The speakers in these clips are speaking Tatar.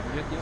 Нет, нет.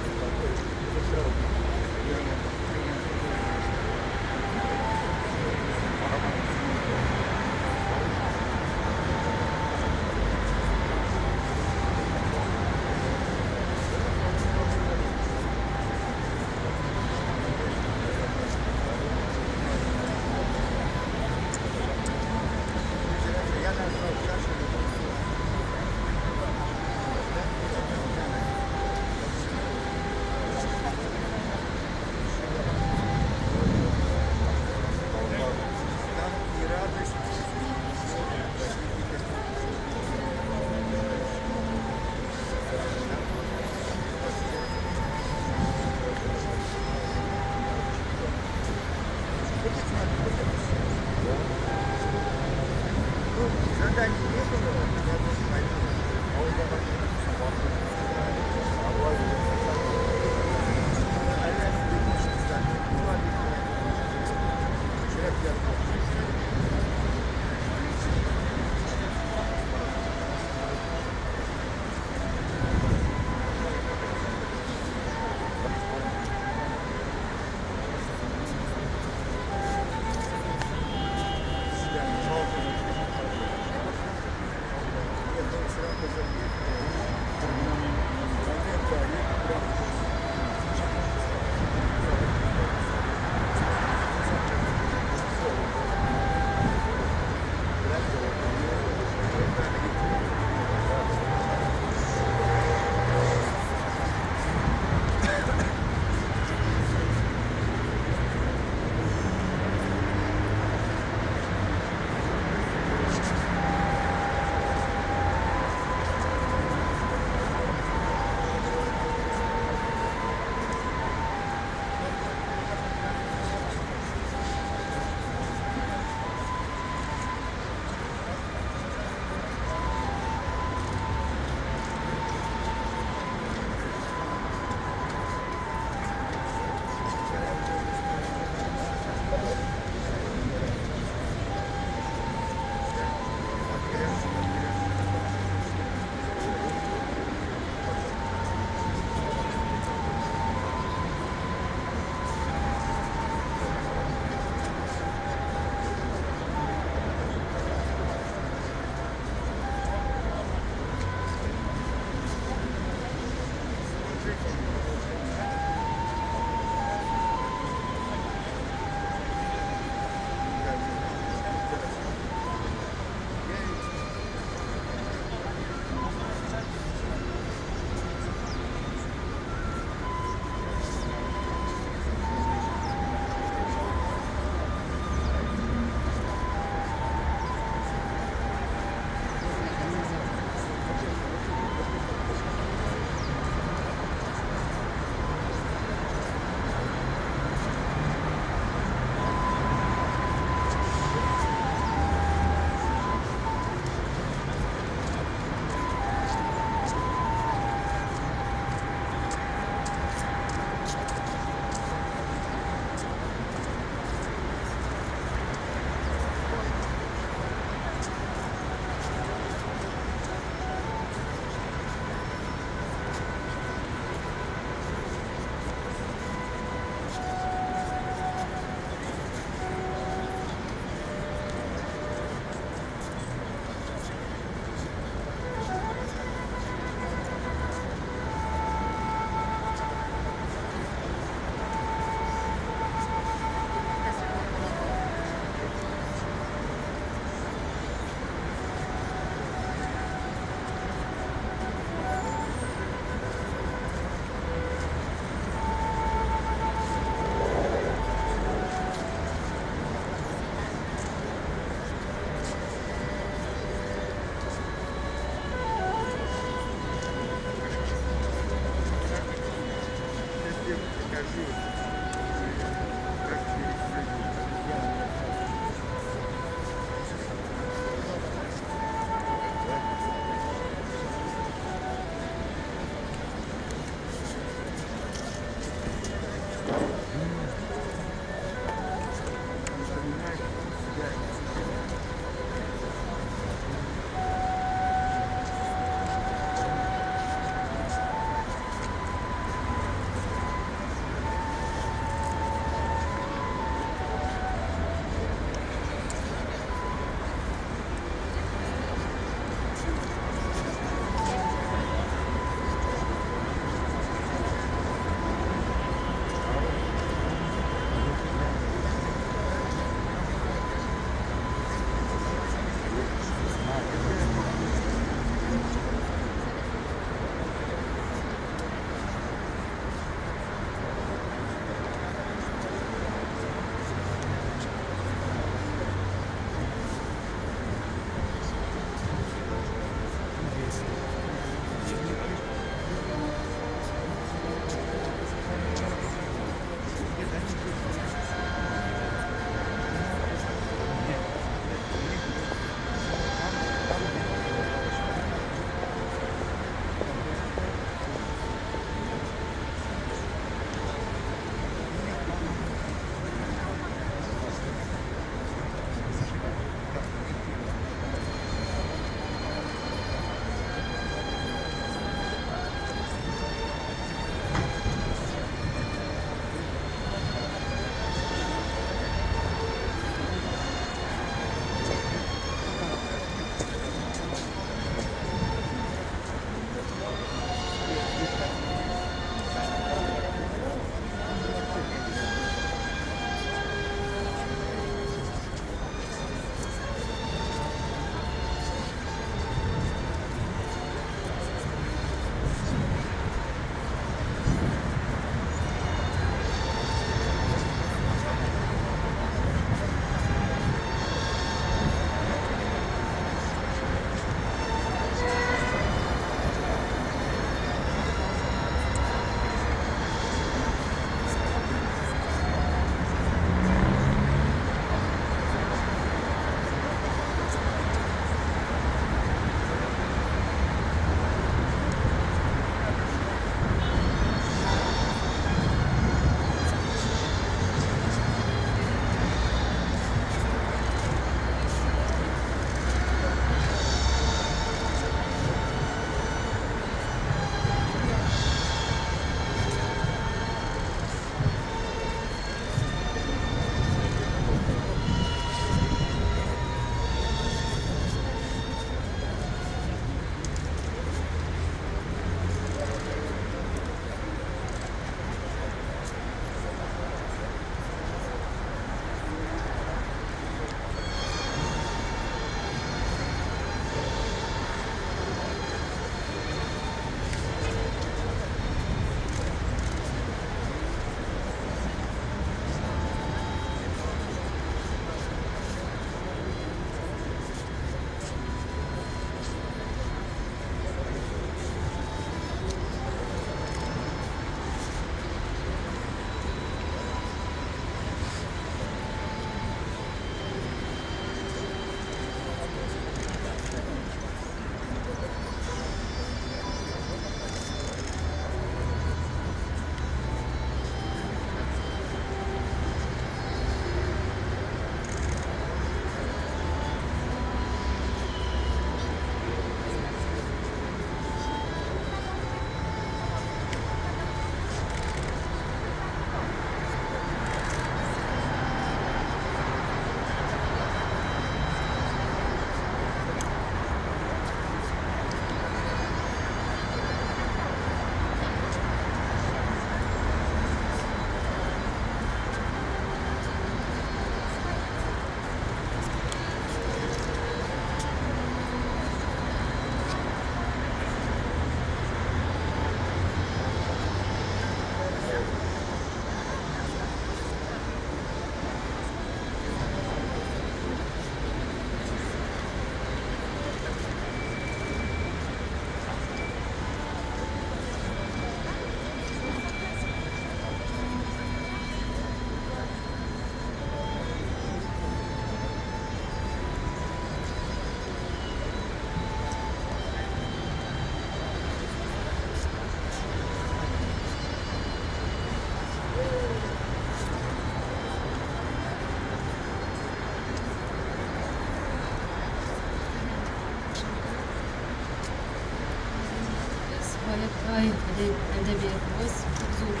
бай әдәбиятыбыз бик зур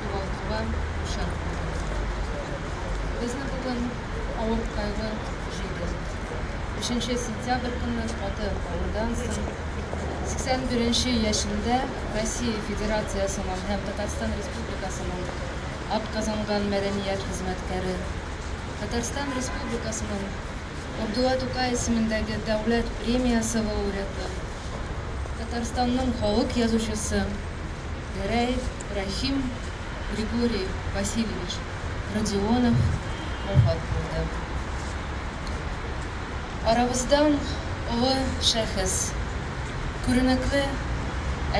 югалтуга дучар булды. Безне бүген авыр кайгы җыйды. Өченче сентябрь көнне каты авырудан соң 81 нче яшендә Россия Федерациясенең һәм Татарстан Республикасының атказанган мәдәният хезмәткәре, Татарстан Республикасының Габдулла Тукай исемендәге Дәүләт премиясе лауреаты, Татарстанның халык язучысы Гәрәй Рәхим Григорий Васильевич Родионов вафат булды. Арабыздан олы шәхес, күренекле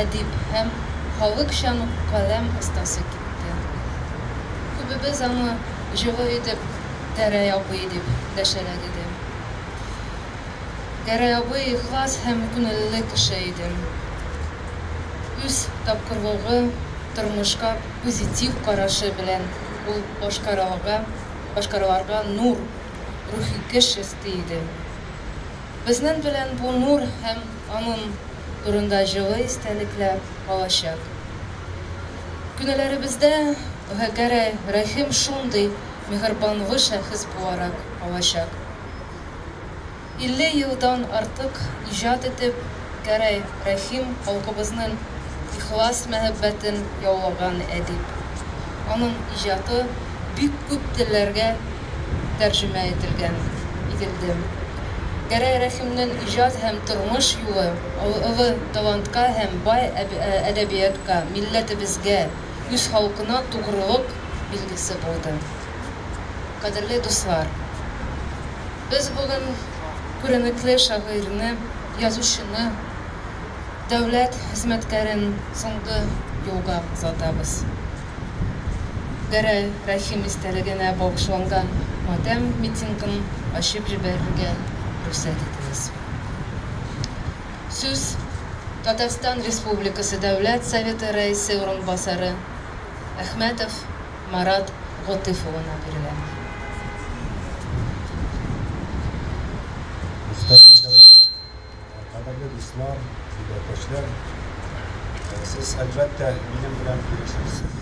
әдип һәм халыкчан каләм остасы китте. Күбебез аны җылы итеп Гәрәй абый дип дәшәләр иде. Гәрәй абый ихлас һәм күңелле кеше иде. Үз тапкырлыгы, тормышка позитив карашы белән ул башкараларга, башкараларга нур, рухи көч өсти иде. Безнең белән бу нур һәм аның турында җылы истәлекләр калачак. Күнеләребездә Гәрәй Рәхим шундый миһербанлы шәхес буларак калачак. 50 елдан артык иҗат итеп, Гәрәй Рәхим халкыбызның ихлас мәхәббәтен яулаган әдип. Аның иҗаты бик күп телләргә тәрҗемә ителгән, ителде. Гәрәй Рәхимнең иҗат һәм тормыш юлы олы талантка һәм бай әдәбиятка, милләтебезгә, үз халкына тугрылык билгесе булды. Кадерле дуслар! Без бүген күренекле шагыйрьне, язучыны, дәүләт хезмәткәрен соңгы юлга озатабыз. Гәрәй Рәхим истәлегенә багышланган матәм митингын ачып җибәрергә рөхсәт итегез. Сүз Татарстан Республикасы Дәүләт Советы Рәисе урынбасары Әхмәтов Марат Готыф улына бирелә. Мөхтәрәм дәүләт, кадерле дуслар, милләттәшләр, сез, әлбәттә, минем белән килешерсез.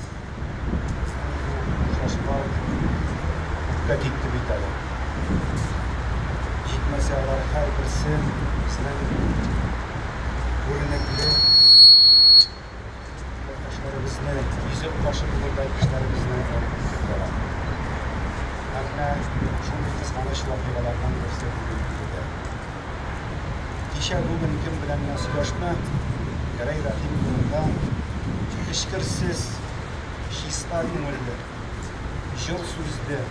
Безнең бу очрашулар күпкә китте бит әле. Җитмәсә, алар һәрберсе безнең күренекле Якташларыбызны, йөзек кашы булырдай кешеләребезне алып китеп бара. Һәм менә шундый кызганыч вакыйгаларның берсе бүген биредә. Кичә бүген кем белән генә сөйләшмә, Гәрәй Рәхим турында эчкерсез, чиста күңелле, җор сүзле,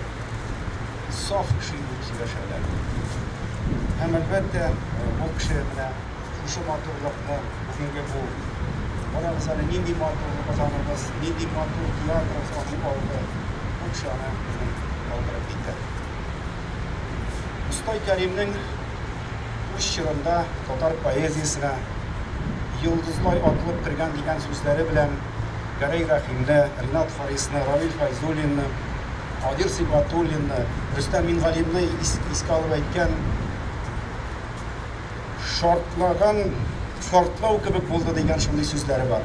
саф кеше итеп сөйләшәләр. Һәм, әлбәттә, бу кеше менә Шушы матурлыкны, бүгенге бу, карагыз әле, нинди матур Казаныбыз, нинди матур театрыбыз аның алды. Бу кеше аны безнең калдырып китә. Мостай Кәримнең үз чорында татар поэзиясенә йолдызлай атылып кергән дигән сүзләре белән Гәрәй Рәхимне, Ринат Харисны, Равил Фәйзуллинны, Кадир Сибгатуллинны, Рөстәм Мингалимне искә алып әйткән Шартлаган, шартлау кебек булды дигән шундый сүзләре бар.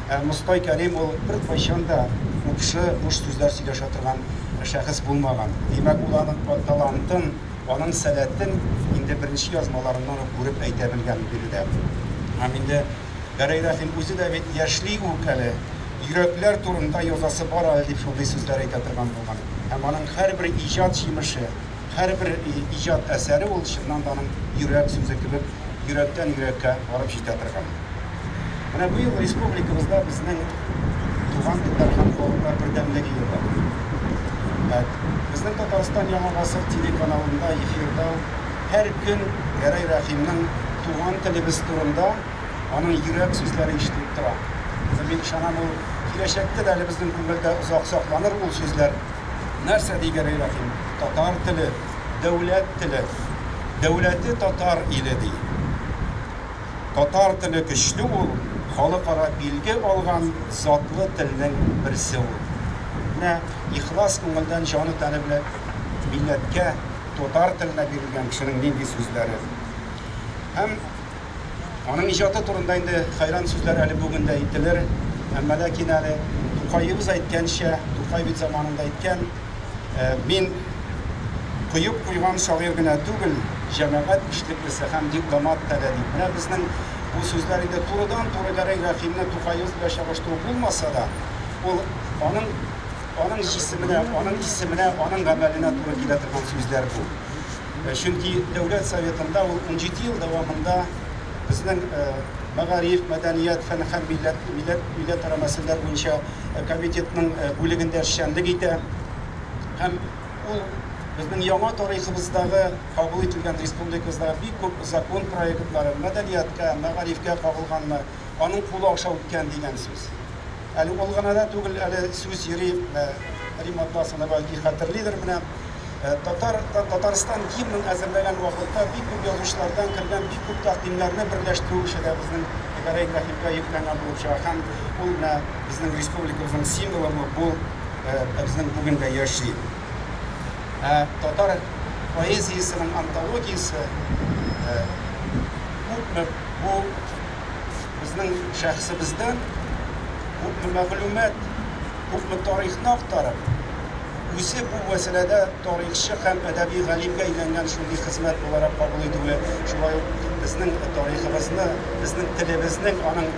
Ә Мостай Кәрим ул беркайчан да купшы, буш сүзләр сөйләшә торган шәхес булмаган. Димәк, ул аның талантын, аның сәләтен инде беренче язмаларыннан ук күреп әйтә белгән биредә. Һәм инде Гәрәй Рәхим үзе дә бит яшьли үк әле йөрәкләр турында язасы бар әле дип шундый сүзләр әйтә торган булган. Һәм аның һәрбер иҗат җимеше, Һәрбер иҗат әсәре ул чыннан да аның йөрәк сүзе кебек йөрәктән йөрәккә барып җитә торган. Менә быел республикабызда безнең Туган телләр һәм халыклар бердәмлеге елы. Безнең Татарстан Яңа гасыр телеканалында эфирда һәр көн Гәрәй Рәхимнең туган телебез турында аның йөрәк сүзләре ишетелеп тора. Мин ышанам, ул киләчәктә дә әле безнең күңелдә озак сакланыр ул сүзләр. Нәрсә ди Гәрәй Рәхим? Татар теле, дәүләт теле. Дәүләте татар иле, ди. Татар теле көчле ул, халыкара билге алган затлы телнең берсе ул. Менә ихлас күңелдән җаны-тәне белән милләткә, татар теленә бирелгән кешенең нинди сүзләре. Һәм. Аның иҗаты турында инде хәйран сүзләр әле бүген дә әйтелер, әмма ләкин әле Тукаебыз әйткәнчә, Тукай бит заманында әйткән, мин коеп куйган шагыйрь генә түгел, җәмәгать эшлеклесе һәм дипломат та да дип. Менә безнең бу сүзләр инде турыдан-туры Гәрәй Рәхимне Тукаебыз белән чагыштыру булмаса да, ул аның аның җисеменә, аның исеменә, аның гамәленә туры килә торган сүзләр бу. Чөнки Дәүләт Советында ул 17 ел дәвамында безнең мәгариф, мәдәният, фән һәм милләт, милләт, милләтара мәсьәләләр буенча комитетның бүлегендә эшчәнлек итә. Һәм ул безнең яңа тарихыбыздагы кабул ителгән республикабыздагы бик күп закон проектлары мәдәнияткә, мәгарифкә кагылганны аның кулы аша үткән дигән сүз. Әле ул гына да түгел, әле сүз йөри, Римма Атласовна бәлки хәтерлидер, менә Татар, Татарстан гимнын әзерләгән вакытта бик күп язучылардан кергән бик күп тәкъдимнәрне берләштерү эше дә безнең Гәрәй Рәхимгә йөкләнгән булып чыга. Һәм ул менә безнең республикабызның символы бу безнең бүген дә яши. Ә татар поэзиясенең антологиясе күпме бу безнең шәхсебездән күпме мәгълүмат, күпме тарихны актарып, үзе бу мәсьәләдә тарихчы һәм әдәби галимгә әйләнгән шундый хезмәт буларак кабул итүе, шулай ук безнең тарихыбызны, безнең телебезнең аның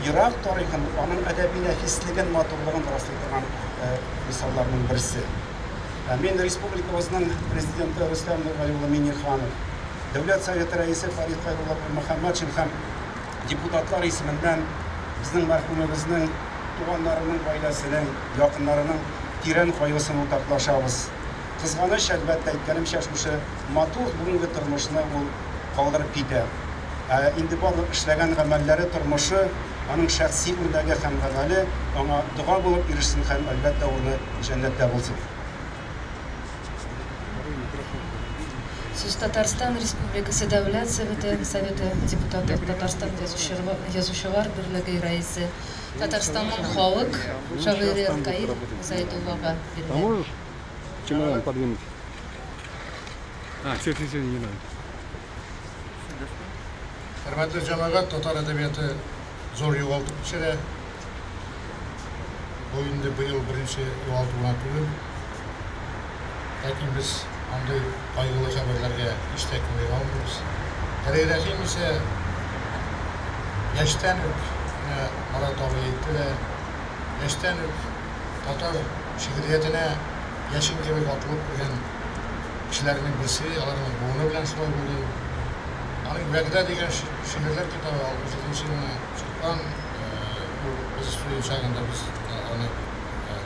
ерак тарихын, аның әдәби нәфислеген, матурлыгын раслый торган мисалларның берсе. Мин республикабызның президенты Рөстәм Нургали улы Миңнеханов, Дәүләт Советы рәисе Фәрит Хәйрулла улы Мөхәммәтшин һәм депутатлар исеменнән безнең мәрхүмебезнең туганнарының, гаиләсенең, якыннарының тирән кайгысын уртаклашабыз. Кызганыч, әлбәттә, әйткәнемчә, шушы матур бүгенге тормышны ул калдырып китә. Ә инде барлык эшләгән гамәлләре, тормышы, аның шәхси үрнәге һәм гамәле аңа дога булып ирешсен һәм, әлбәттә, урыны җәннәттә булсын. Сүз Татарстан Республикасы Дәүләт Советы Советы депутаты, Татарстан Язучылар берлеге рәисе, Татарстанның халык шагыйре Ркаил Зәйдуллага бирелә. А можешь чемодан подвинуть? А, все, все, все, не надо. Хөрмәтле җәмәгать, татар әдәбияты зур югалту кичерә. Бу инде быел беренче югалту гына түгел. Ләкин без андый кайгылы хәбәрләргә һич тә күңел алмыйбыз. Гәрәй Рәхим исә яшьтән үк, менә Марат абый әйтте дә, яшьтән үк татар шигъриятенә яшен кебек атылып кергән кешеләрнең берсе, аларның буыны белән шулай булды. Аның Вәгъдә дигән шигырьләр китабы 67 елны чыккан. Ул без студент чагында без аны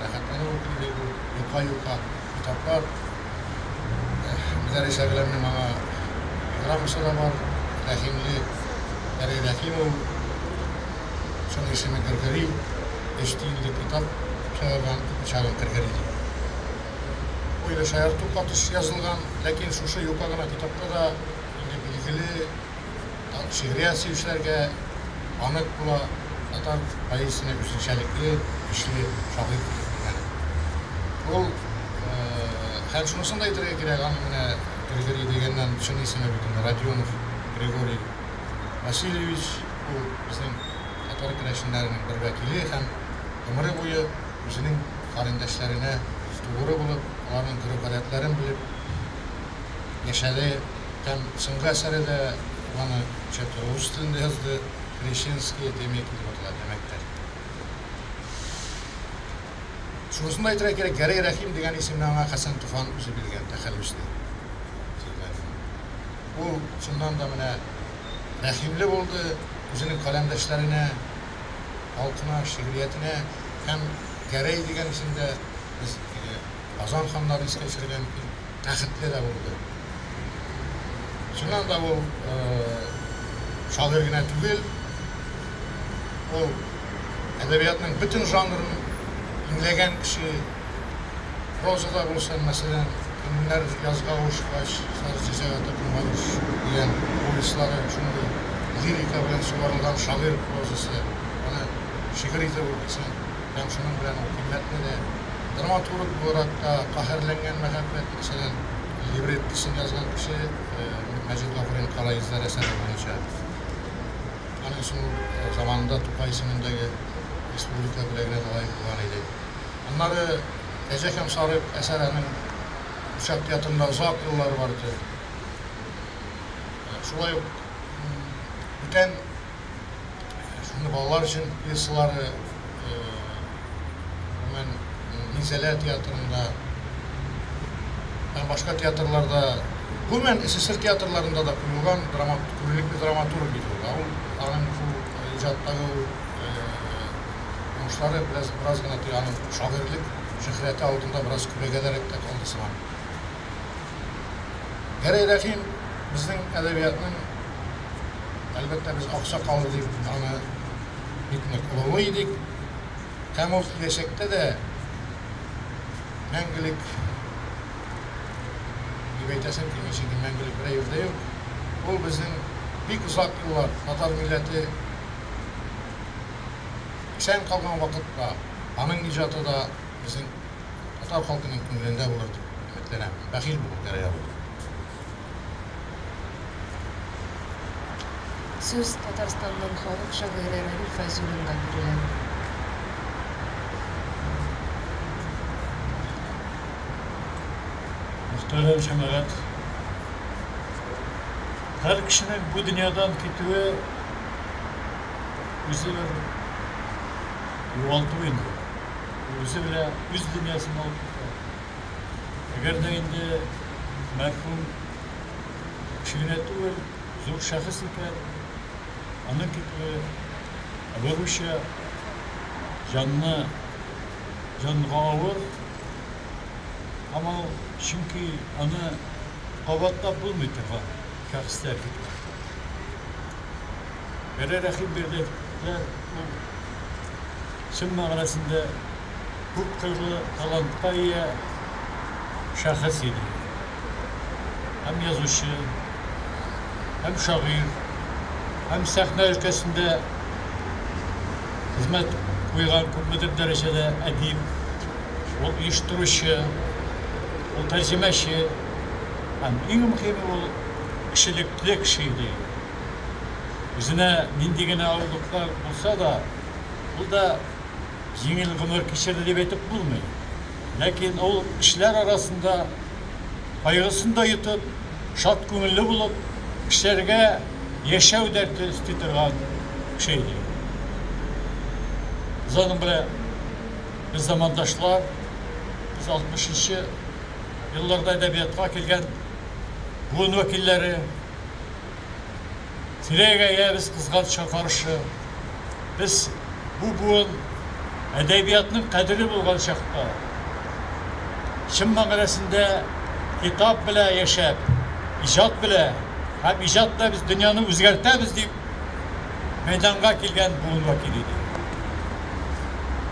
рәхәтләнеп укый идек. Ул юка-юка китаплар. Мөдәррис Әгъләмнең аңа эпиграммасы да бар. Рәхимле Гәрәй Рәхим ул. Чын исеме Гөргөри. Өч тиенлек китап чыгарган, пычагын Кергери дип. Бу инде шаярту катыш язылган, ләкин шушы юка гына китапта да инде билгеле шигърият сөючеләргә анык була татар поэзиясенә үзенчәлекле, көчле шагыйрь килеп кергәне. Ул һәм шунысын да әйтергә кирәк, аның менә Григорий дигәннән чын исеме бит инде Родионов Григорий Васильевич, ул безнең татар керәшеннәренең бер вәкиле һәм гомере буе үзенең карендәшләренә тугры булып, аларның гореф-гадәтләрен белеп яшәде. Һәм соңгы әсәре дә ул аны чәпчә рус телендә язды, Крещенские демеки дип атала, дәмәкләр. Шунысын да әйтергә кирәк, Гәрәй Рәхим дигән исемне аңа Хәсән Туфан үзе биргән, тәхәллүсне. Ул чыннан да менә рәхимле булды үзенең каләмдәшләренә, халкына, шигъриятенә һәм Гәрәй дигән исемдә без теге Казан ханнарын искә төшерергә мөмкин, бәхетле дә булды. Чыннан да ул шагыйрь генә түгел, ул әдәбиятның бөтен жанрын иңләгән кеше. Прозада булсын, мәсәлән, Көннәр язга авышкач, Сары чәчәк атып Көнбагыш дигән повестьлары шундый лирика белән сугарылган шагыйрь прозасы. Аны шигырь итеп укыйсың һәм шуның белән ул кыйммәтле дә. Драматург буларак та Каһәрләнгән мәхәббәт, мәсәлән, либреттосын язган кеше Мәҗит Гафуриның Кара йөзләр әсәре буенча. Аның соң ул заманында Тукай исемендәге республика бүләгенә дә лаек булган иде. Аннары Кәҗә һәм Сарык әсәре аның Курчак театрында озак еллар барды. Шулай ук бүтән шуны балалар өчен пьесалары, гомумән, Минзәлә театрында һәм башка театрларда, гомумән, СССР театрларында да куелган драма, күренекле драматург иде ул. Ә ул аның шул иҗаттагы ул уңышлары бераз, бераз гына теге аның шагыйрьлек шөһрәте алдында бераз күләгәдәрәк тә калды сыман. Гәрәй Рәхим безнең әдәбиятның, әлбәттә, без аксакалы дип аны бик нык олылый идек. Һәм ул киләчәктә дә мәңгелек дип әйтәсем килми, чөнки мәңгелек бер әйбер дә юк. Ул безнең бик озак еллар татар милләте исән калган вакытта аның иҗаты да безнең татар халкының күңелендә булыр дип өметләнәм. Бәхил бул, Гәрәй абый. Сүз Татарстанның халык шагыйре Равил Фәйзуллинга бирелә. Мөхтәрәм җәмәгать! Һәр кешенең бу дөньядан китүе үзе бер югалту инде. Үзе белән үз дөньясын алып китә. Әгәр дә инде мәрхүм кеше генә түгел, зур шәхес икән, аның китүе аеруча җанны, җанга авыр. Һәм ул, чөнки аны кабатлап булмый торган шәхесләр китүе. Гәрәй Рәхимбирдиевләр ул чын мәгънәсендә күпкырлы талантка ия шәхес иде. Һәм язучы, һәм шагыйрь, һәм сәхнә өлкәсендә хезмәт куйган күпмедер дәрәҗәдә әдип, ул оештыручы, ул тәрҗемәче һәм иң мөһиме ул кешелекле кеше иде. Үзенә нинди генә авырлыклар булса да, ул да җиңел гомер кичерде дип әйтеп булмый. Ләкин ул кешеләр арасында кайгысын да йотып, шат күңелле булып, кешеләргә яшәү дәрте өсти торган кеше иде. Без аның белән без замандашлар, без 60 нчы елларда әдәбиятка килгән буын вәкилләре. Сирәгәябез кызганычка каршы. Без бу буын әдәбиятның кадере булган чакта, чын мәгънәсендә китап белә яшәп, иҗат белә һәм иҗат белән без дөньяны үзгәртәбез дип мәйданга килгән буын вәкиле идек.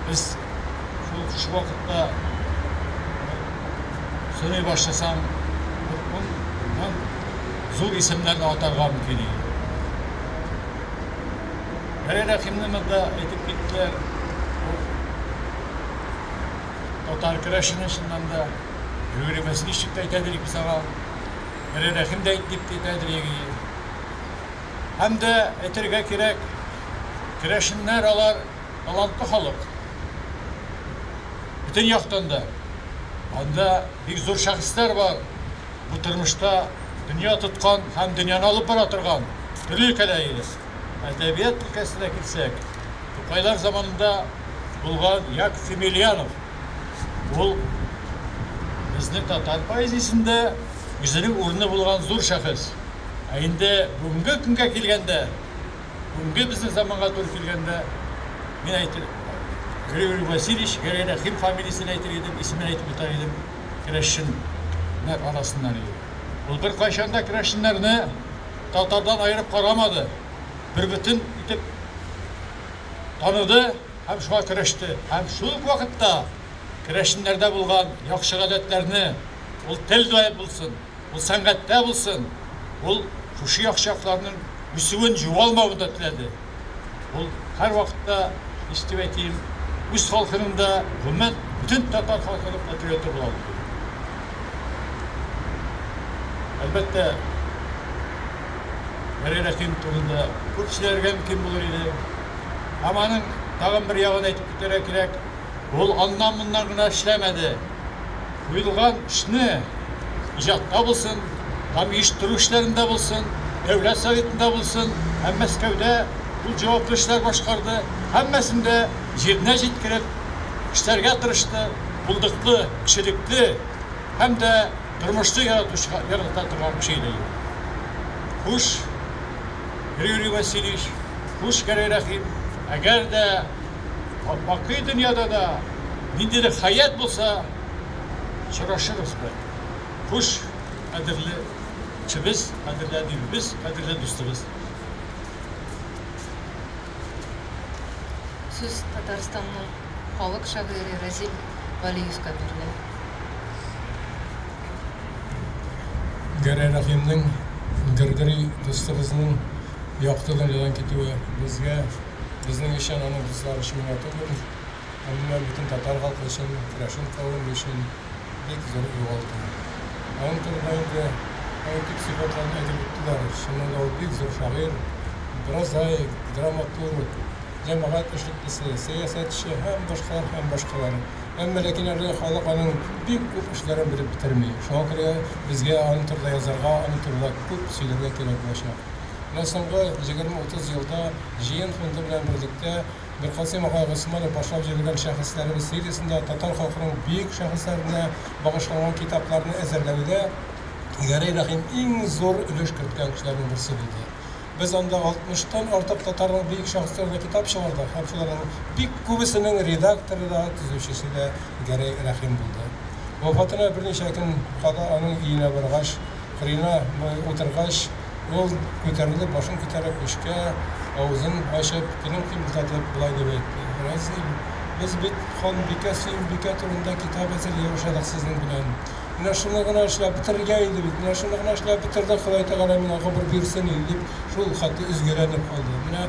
Без шул шушы вакытта сорый башласаң, бер ун зур исемнәрне атарга мөмкин иде. Гәрәй Рәхимне монда әйтеп киттеләр. Ул татар керәшене чыннан да. Григорий Васильевич дип тә әйтәдер без аңа. Гәрәй Рәхим дә дип тә әйтәдер. Һәм дә әйтергә кирәк, керәшеннәр алар талантлы халык. Бөтен яктан да. Анда бик зур шәхесләр бар. Бу тормышта дөнья тоткан һәм дөньяны алып бара торган төрле өлкәдә иде. Әдәбият өлкәсенә килсәк, Тукайлар заманында булган Яков Емельянов, ул безнең татар поэзиясендә үзенең урыны булган зур шәхес. Ә инде бүгенге көнгә килгәндә, бүгенге безнең заманга туры килгәндә, мин әйтер, Григорий Васильевич Гәрәй Рәхим фамилиясен әйтер идем, исемен әйтеп үтәр идем. Керәшеннәр арасыннан иде. Ул беркайчан да керәшеннәрне татардан аерып карамады. Бербөтен итеп таныды һәм шуңа көрәште. Һәм шул ук вакытта керәшеннәрдә булган яхшы гадәтләрне, ул телдә булсын, ул сәнгатьтә булсын, ул шушы яхшы якларның үсүен, югалмавын да теләде. Ул һәрвакытта, ничек дип әйтим, үз халкының да, гомумән, бөтен татар халкының патриоты була алды. Әлбәттә, Гәрәй Рәхим турында күп сөйләргә мөмкин булыр иде. Һәм аның тагын бер ягын әйтеп китәргә кирәк, ул аннан-моннан гына эшләмәде. Куелган эшне иҗатта булсын, һәм оештыру эшләрендә булсын, Дәүләт Советында булсын, һәм Мәскәүдә ул җаваплы эшләр башкарды, һәммәсен дә җиренә җиткереп эшләргә тырышты, булдыклы, кешелекле һәм дә тормышны яратучы, ярата торган кеше иде. Хуш, Григорий Васильевич, хуш, Гәрәй Рәхим, әгәр дә бакый дөньяда да ниндидер хәят булса, очрашырбыз бер. Хуш, кадерле кешебез, кадерле әдибебез, кадерле дустыбыз. Сүз Татарстанның халык шагыйре Разил Вәлиевка бирелә. Гәрәй Рәхимнең, Гөргөри дустыбызның якты дөньядан китүе безгә, безнең өчен, аның дуслары өчен генә түгел, гомумән, бөтен татар халкы өчен, керәшен кавеме өчен бик зур югалту. Аның турында инде аның төп сыйфатларын әйтеп үттеләр. Чыннан да ул бик зур шагыйрь, прозаик, драматург, җәмәгать эшлеклесе, сәясәтче һәм башкалар һәм башкалар. Әмма ләкин әле халык аның бик күп эшләрен белеп бетерми. Шуңа күрә безгә аның турында язарга, аның турында күп сөйләргә кирәк булачак. Менә соңгы 20-30 елда Җыен фонды белән берлектә Миркасыйм агай Госманов башлап җибәргән шәхесләребез сериясендә татар халкының бөек шәхесләренә багышланган китапларны әзерләүдә Гәрәй Рәхим иң зур өлеш керткән кешеләрнең берсе булды. Без анда алтмыштан артык татарның бөек шәхесләренә китап чыгардык һәм шуларның бик күбесенең редакторы да, төзүчесе дә Гәрәй Рәхим булды. Вафатына берничә көн кала аның өенә баргач, кырыена утыргач, ул күтәрелеп, башын күтәреп, эчкә, авызын ачып, телен кыймылдатып, болай дип әйтте, Разил, без бит ханбикә Сөембикә турында китап әзерли башладык сезнең белән. Менә шуны гына эшләп бетерергә иде бит, менә шуны гына эшләп бетердек, Ходай Тәгалә миңа гомер бирсен иде, дип, шул хәтле өзгәләнеп калды. Менә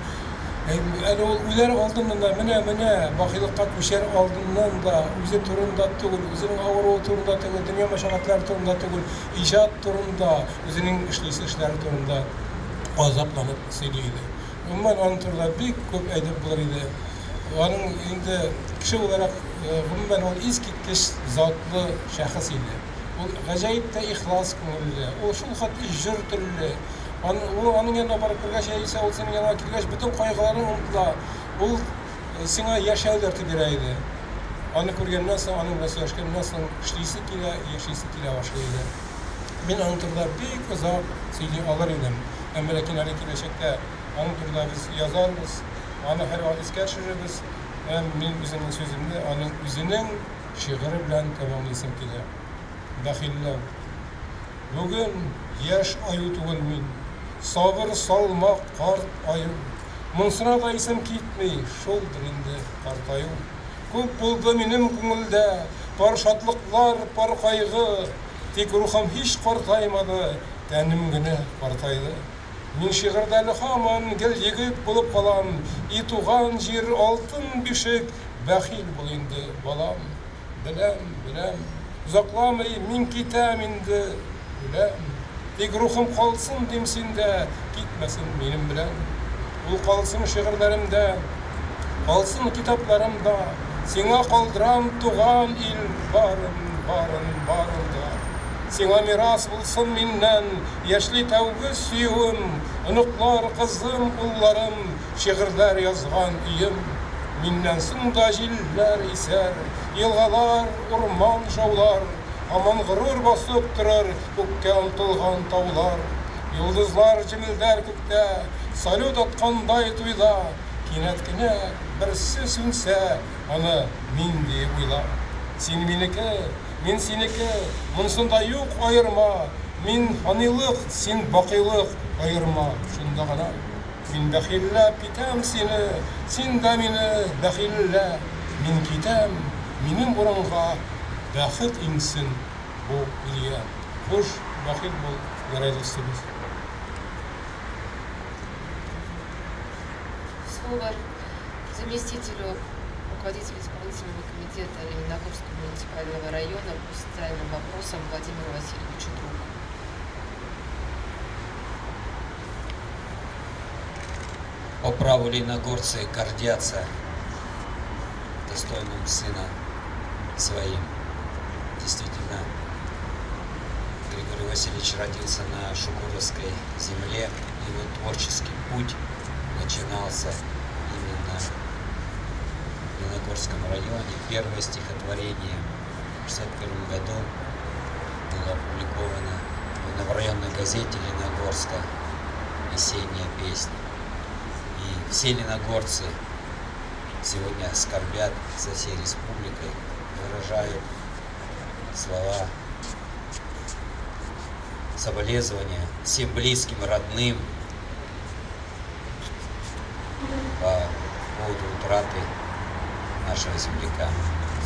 әле ул үләр алдыннан да, менә, менә, бакыйлыкка күчәр алдыннан да, үзе турында түгел, үзенең авыруы турында түгел, дөнья мәшәкатьләре турында түгел, иҗат турында, үзенең эшлисе эшләре турында азапланып сөйли иде. Гомумән, аның турында бик күп әйтеп булыр иде. Аның инде кеше буларак, гомумән, ул искиткеч затлы шәхес иде. Ул гаҗәеп тә ихлас күңелле, ул шул хәтле җор телле. Ул аның янына барып кергәч, яисә ул синең яныңа килгәч, бөтен кайгыларың онытыла. Ул сиңа яшәү дәрте бирә иде. Аны күргәннән соң, аның белән сөйләшкәннән соң, эшлисе килә, яшисе килә башлый иде. Мин аның турында бик озак сөйли алыр идем. Әмма ләкин әле киләчәктә аның турында без язарбыз, аны һәрвакыт искә төшерербез. Һәм мин үземнең сүземне аның үзенең шигыре белән тәмамлыйсым килә. Бәхилләү. Бүген яшь аю түгел мин, сабыр салмак карт аю. Монсына да исем китми, шулдыр инде картаю. Күп булды минем күңелдә пар шатлыклар, пар кайгы. Тик рухым һич картаймады, тәнем генә картайды. Мин шигырьдә әле һаман гел егет булып калам. И туган җир, алтын бишек, бәхил бул инде, балам. Беләм, беләм, озакламый мин китәм инде, үләм. Тик рухым калсын дим синдә, китмәсен минем белән. Ул калсын шигырьләремдә, калсын китапларымда. Сиңа калдырам туган ил барын, барын, барын да. Сиңа мирас булсын миннән яшьли тәүге сөюем, оныклар, кызым, улларым, шигырьләр язган өем. Миннән соң да җилләр исәр, елгалар, урман шаулар, һаман горур басып торыр күккә омтылган таулар. Йолдызлар җемелдәр күктә, салют аткандай туйда, кинәт кенә берсе сүнсә, аны мин диеп уйла. Син минеке, мин синеке, монсында юк аерма, мин фанилык, син бакыйлык, аерма шунда гына. Мин бәхилләп китәм сине, син дә мине бәхиллә, мин китәм, минем урынга бәхет иңсен бу илгә. Хуш, бәхил бул, Гәрәй дустыбыз. Слово заместителю руководителя исполнительного комитета Лениногорского муниципального района по социальным вопросам Владимиру Васильевичу Другову. По праву лениногорцы гордятся достойным сыном своим. Действительно, Григорий Васильевич родился на Шукуровской земле. Его творческий путь начинался именно в Лениногорском районе. Первое стихотворение в 1961 году было опубликовано в районной газете Лениногорска «Весенняя песня». И все лениногорцы сегодня скорбят со всей республикой, выражают слова соболезнования всем близким, родным по поводу утраты нашего земляка.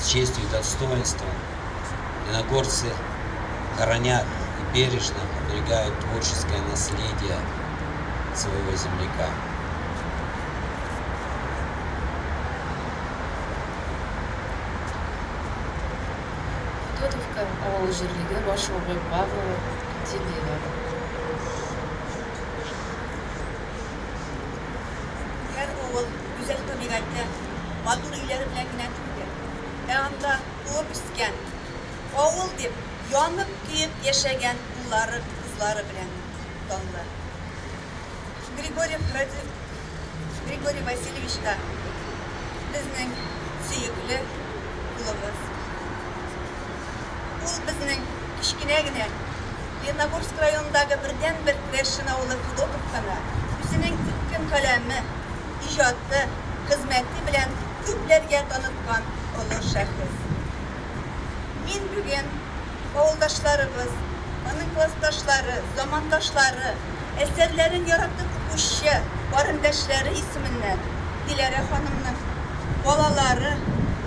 С честью и достоинством лениногорцы хоронят и бережно оберегают творческое наследие своего земляка. Федотовка авыл җирлеге башлыгы Павлова Дилера. Һәр авыл гүзәл табигате, матур өйләре белән генә түгел, ә анда туып үскән, авыл дип янып-көеп яшәгән уллары, кызлары белән данлы. Григорьев Ради... Григорий Васильевич та безнең сөекле улыбыз. Ул безнең кечкенә генә Лениногорск районындагы бердәнбер керәшен авылы Федотовканы үзенең үткен каләме, иҗаты, хезмәте белән күпләргә таныткан олы шәхес. Мин бүген авылдашларыбыз, аның классташлары, замандашлары, әсәрләрен яратып укучы карендәшләре исеменнән Диләрә ханымның балалары,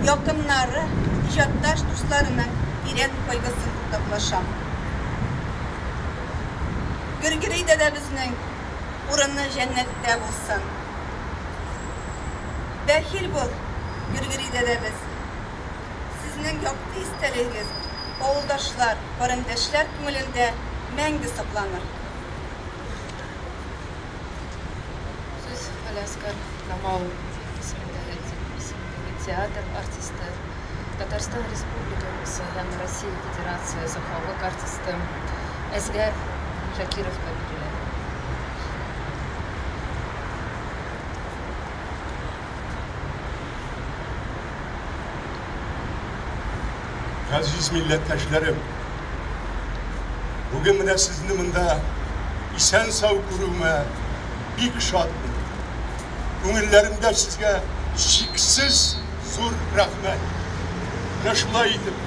якыннары, иҗатташ дусларының тирән кайгысын уртаклашам. Гөргери дәдәбезнең урыны җәннәттә булсын. Бәхил бул, Гөргери дәдәбез. Сезнең якты истәлегегез авылдашлар, карендәшләр күңелендә мәңге сакланыр. Сүз Галиәсгар Камал исемендәге исемендәге театр артисты, Татарстан Республикасы һәм Россия Федерациясе халык артисты Әсгар Шакировка бирелә. Газиз милләттәшләрем, бүген менә сезне монда исән-сау күрүемә бик шатмын. Күңелләремдә сезгә чиксез зур рәхмәт. Менә шулай итеп,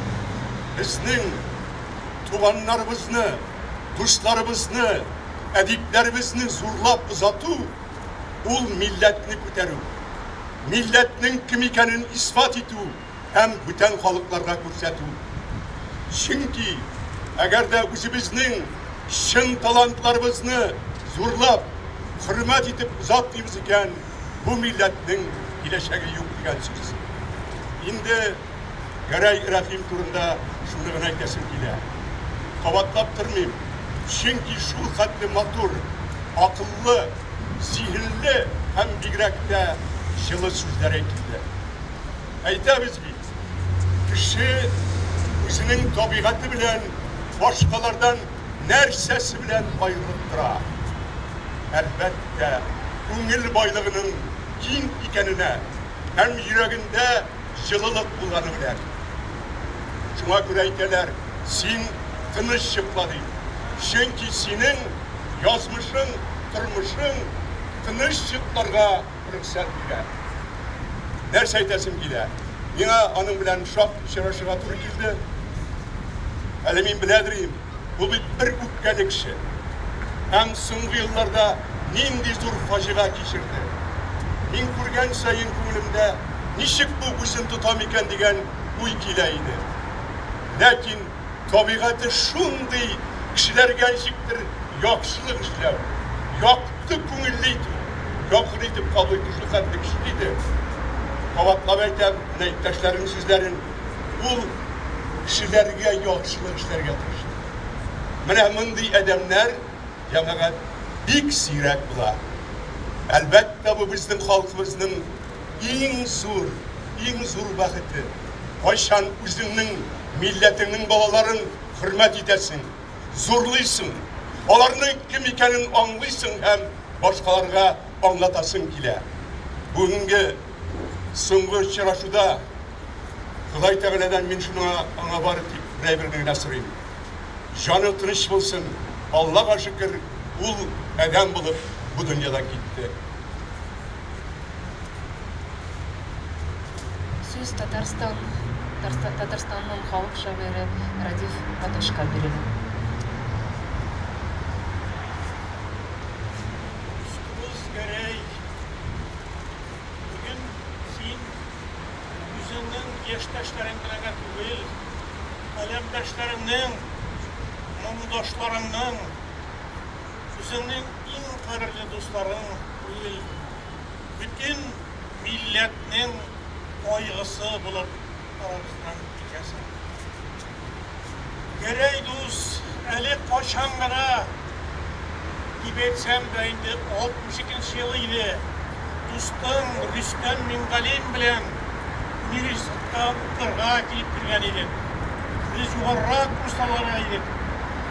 безнең туганнарыбызны, дусларыбызны, әдипләребезне зурлап озату ул милләтне күтәрү, милләтнең кем икәнен исбат итү һәм бүтән халыкларга күрсәтү. Чөнки әгәр дә үзебезнең чын талантларыбызны зурлап, хөрмәт итеп озатмыйбыз икән, бу милләтнең киләчәге юк дигән сүз. Инде Гәрәй Рәхим турында шуны гына әйтәсем килә. Кабатлап тормыйм, чөнки шул хәтле матур, акыллы, зиһенле һәм бигрәк тә җылы сүзләр әйтелде. Әйтәбез бит, кеше үзенең табигате белән башкалардан нәрсәсе белән аерылып тора? Әлбәттә, күңел байлыгының киң икәненә һәм йөрәгендә җылылык булганы белән. Шуңа күрә әйтәләр, син тыныч йокла дип. Чөнки синең язмышың, тормышың тыныч йокларга рөхсәт бирә. Нәрсә әйтәсем килә? Миңа аның белән шактый очрашырга туры килде. Әле мин беләдер идем, ул бит бер үпкәле кеше. Һәм соңгы елларда нинди зур фаҗига кичерде. Мин күргән саен күңелемдә ничек бу үзен тота микән дигән уй килә иде. Ләкин табигате шундый кешеләргә ничектер яхшылык эшләү, якты күңелле итү, якын итеп кабул итү шул хәтле көчле иде. Кабатлап әйтәм, менә иптәшләрнең сүзләрен, ул кешеләргә яхшылык эшләргә тырышты. Менә мондый адәмнәр, җәмәгать, бик сирәк була. Әлбәттә, бу безнең халкыбызның иң зур, иң зур бәхете. Кайчан үзеңнең милләтеңнең балаларын хөрмәт итәсең, зурлыйсың, аларның кем икәнен аңлыйсың һәм башкаларга аңлатасың килә. Бүгенге соңгы очрашуда Ходай Тәгаләдән мин шуны аңа бары тик бер әйберне генә сорыйм. Җаны тыныч булсын, Аллага шөкер, ул адәм булып бу дөньядан китте. Сүз Татарстан Татарстанның халык шагыйре Радиф Гаташка бирелә. Дустыбыз Гәрәй, бүген син үзеңнең яшьтәшләрең белән генә түгел, каләмдәшләреңнең, моңдашларыңның, үзеңнең иң кадерле дусларың түгел, бөтен милләтнең кайгысы булып арабыздан китәсең. Гәрәй дус, әле кайчан гына дип әйтсәм дә инде 62 нче ел иде, дустың Рөстәм Мингалим белән университетка укырга килеп кергән идек. Без югарырак курсларда идек.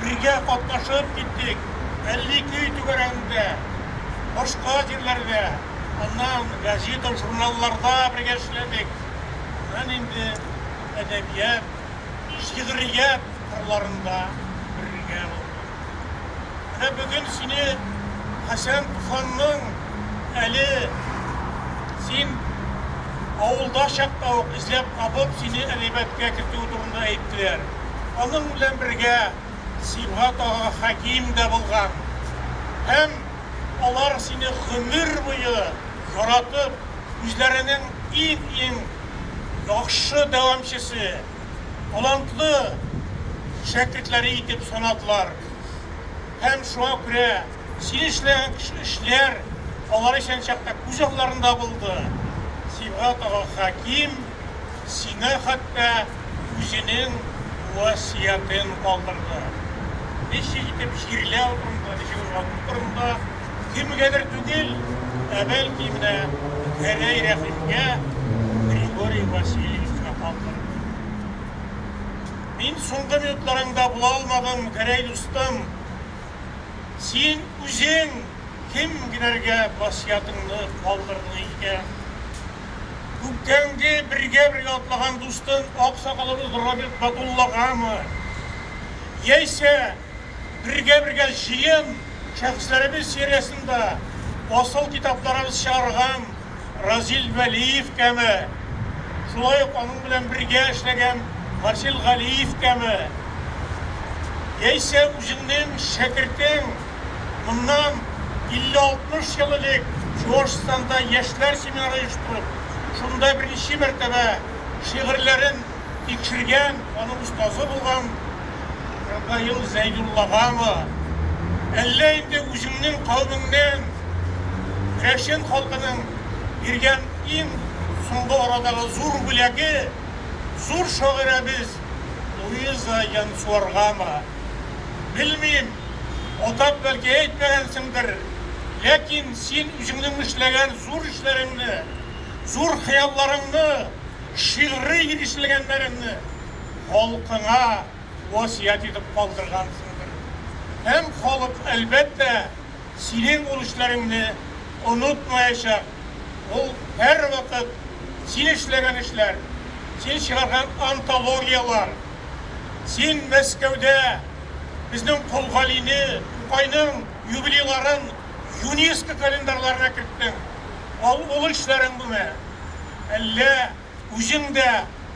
Бергә катнашып киттек. Әлли көй түгәрәгендә, башка җирләрдә, аннан газета, журналларда бергә эшләдек. Аннан инде әдәбият, шигърият кырларында бергә булдык. Менә бүген сине Хәсән Туфанның әле син авылда чакта ук эзләп табып, сине әдәбиятка кертүе турында әйттеләр. Аның белән бергә Сибгат ага Хәким дә булган. Һәм алар сине гомер буе яратып, үзләренең иң-иң яхшы дәвамчысы, талантлы шәкертләре итеп санадылар. Һәм шуңа күрә син эшләгән эшләр алар исән чакта күз алларында булды. Сибгат ага Хәким сиңа хәтта үзенең васыятен калдырды. Ничек итеп җирләү турында, ничек озату турында кемгәдер түгел, ә бәлки менә Гәрәй Рәхимгә, Григорий Васильевичка калдырды. Мин соңгы минутларыңда була алмадым, Гәрәй дустым. Син үзең кем генәргә васыятыңны калдырдың икән? Күптәнге бергә-бергә атлаган дустың аксакалыбыз Роберт Батуллагамы? Яисә бергә-бергә җыен шәхесләребез сериясендә асыл китапларыбыз чыгарган Разил Вәлиевкәме? Шулай ук аның белән бергә эшләгән Марсель Галиевкәме? Яисә үзеңнең шәкертең, моннан 50-60 ел элек Чуашстанда яшьләр семинары оештырып, шунда беренче мәртәбә шигырьләрен тикшергән, аның остазы булган Ркаил Зәйдуллагамы? Әллә инде үзеңнең кавемеңнән, керәшен халкының биргән иң соңгы арадагы зур бүләге, зур шагыйрәбез Луиза Янсуаргамы? Белмим, атап бәлки әйтмәгәнсеңдер, ләкин син үзеңнең эшләгән зур эшләреңне, зур хыялларыңны, шигъри ирешелгәннәреңне халкыңа васыять итеп калдыргансыңдыр. Һәм халык, әлбәттә, синең ул эшләреңне онытмаячак. Ул һәрвакыт син эшләгән эшләр, син чыгарган антологияләр, син Мәскәүдә безнең Кол Галине, Тукайның юбилейларын ЮНЕСКО календарьларына керттең. Ал ул эшләрең бүме? Әллә үзең дә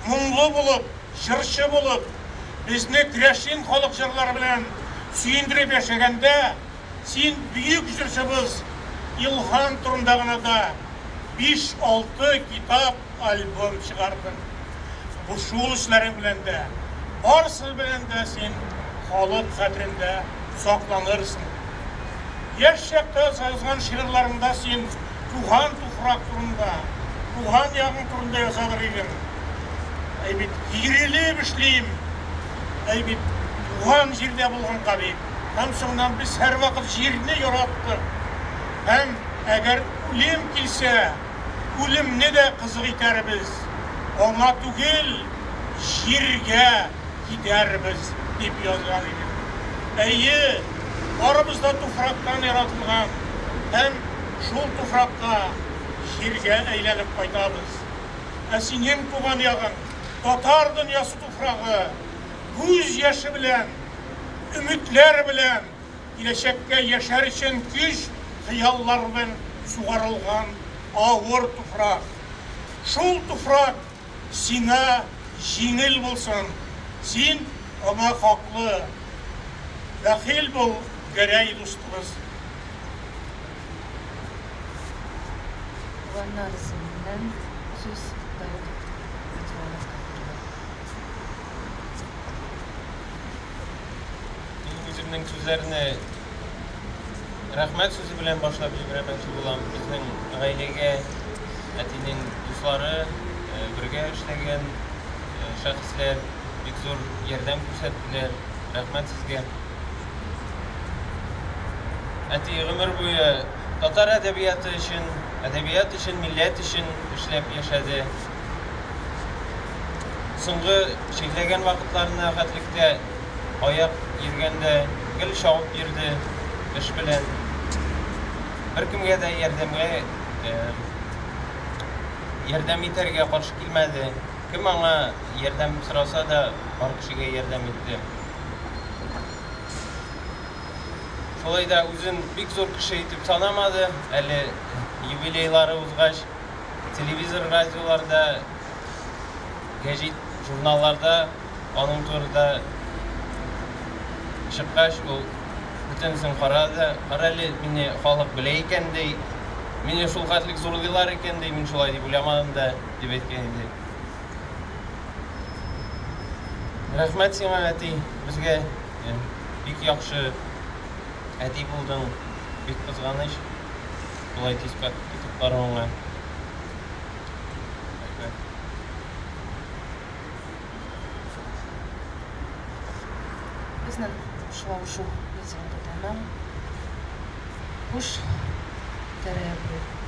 моңлы булып, җырчы булып, безне керәшен халык җырлары белән сөендереп яшәгәндә, син бөек җырчыбыз Илһам турында гына да биш-алты китап, альбом чыгардың. Бу шул эшләрең белән дә, барысы белән дә син халык хәтерендә сакланырсың. Яшь чакта язган шигырьләреңдә син туган туфрак турында, туган ягың турында язадыр идең. Әй бит киерелеп эшлим, әй бит туган җирдә булганга бит. Һәм соңыннан без һәрвакыт җирне яраттык. Һәм Әгәр үлем килсә, үлемне дә кызык итәрбез, аңа түгел, җиргә китәрбез, дип язган иде. Әйе, барыбыз да туфрактан яратылган һәм шул туфракка, җиргә әйләнеп кайтабыз. Ә синең туган ягың, татар дөньясы туфрагы, күз яше белән, өметләр белән, киләчәккә яшәр өчен көч, хыяллар белән сугарылган авыр туфрак. Шул туфрак сиңа җиңел булсын, син аңа хаклы. Бәхил бул, Гәрәй дустыбыз. Туганнар исеменнән сүз Давыт Родионовка бирелә. Мин үземнең сүзләрне рәхмәт сүзе белән башлап җибәрмәкче булам. Безнең гаиләгә әтинең дуслары, бергә эшләгән шәхесләр бик зур ярдәм күрсәттеләр. Рәхмәт сезгә. Әти гомер буе татар әдәбияты өчен, әдәбият өчен, милләт өчен эшләп яшәде. Соңгы чирләгән вакытларына хәтлектә аяк йөргәндә гел чабып йөрде эш белән. Беркемгә дә ярдәмгә ярдәм итәргә каршы килмәде. Кем аңа ярдәм сораса да, бар кешегә ярдәм итте. Шулай да үзен бик зур кеше итеп санамады. Әле юбилейлары узгач, телевизор, радиоларда, гәҗит, журналларда аның турында чыккач, ул бөтенесен карады. Кара әле, мине халык белә икән, ди. Мине шул хәтлек зурлыйлар икән, ди. Мин шулай дип уйламадым да, дип әйткән иде. Рәхмәт сиңа, әти, безгә бик яхшы әти булдың. Бик кызганыч, болай тиз китеп баруыңа. Рәхмәт. Безнең шулау шу мизгелдә тәмам. Хуш, Гәрәй абый.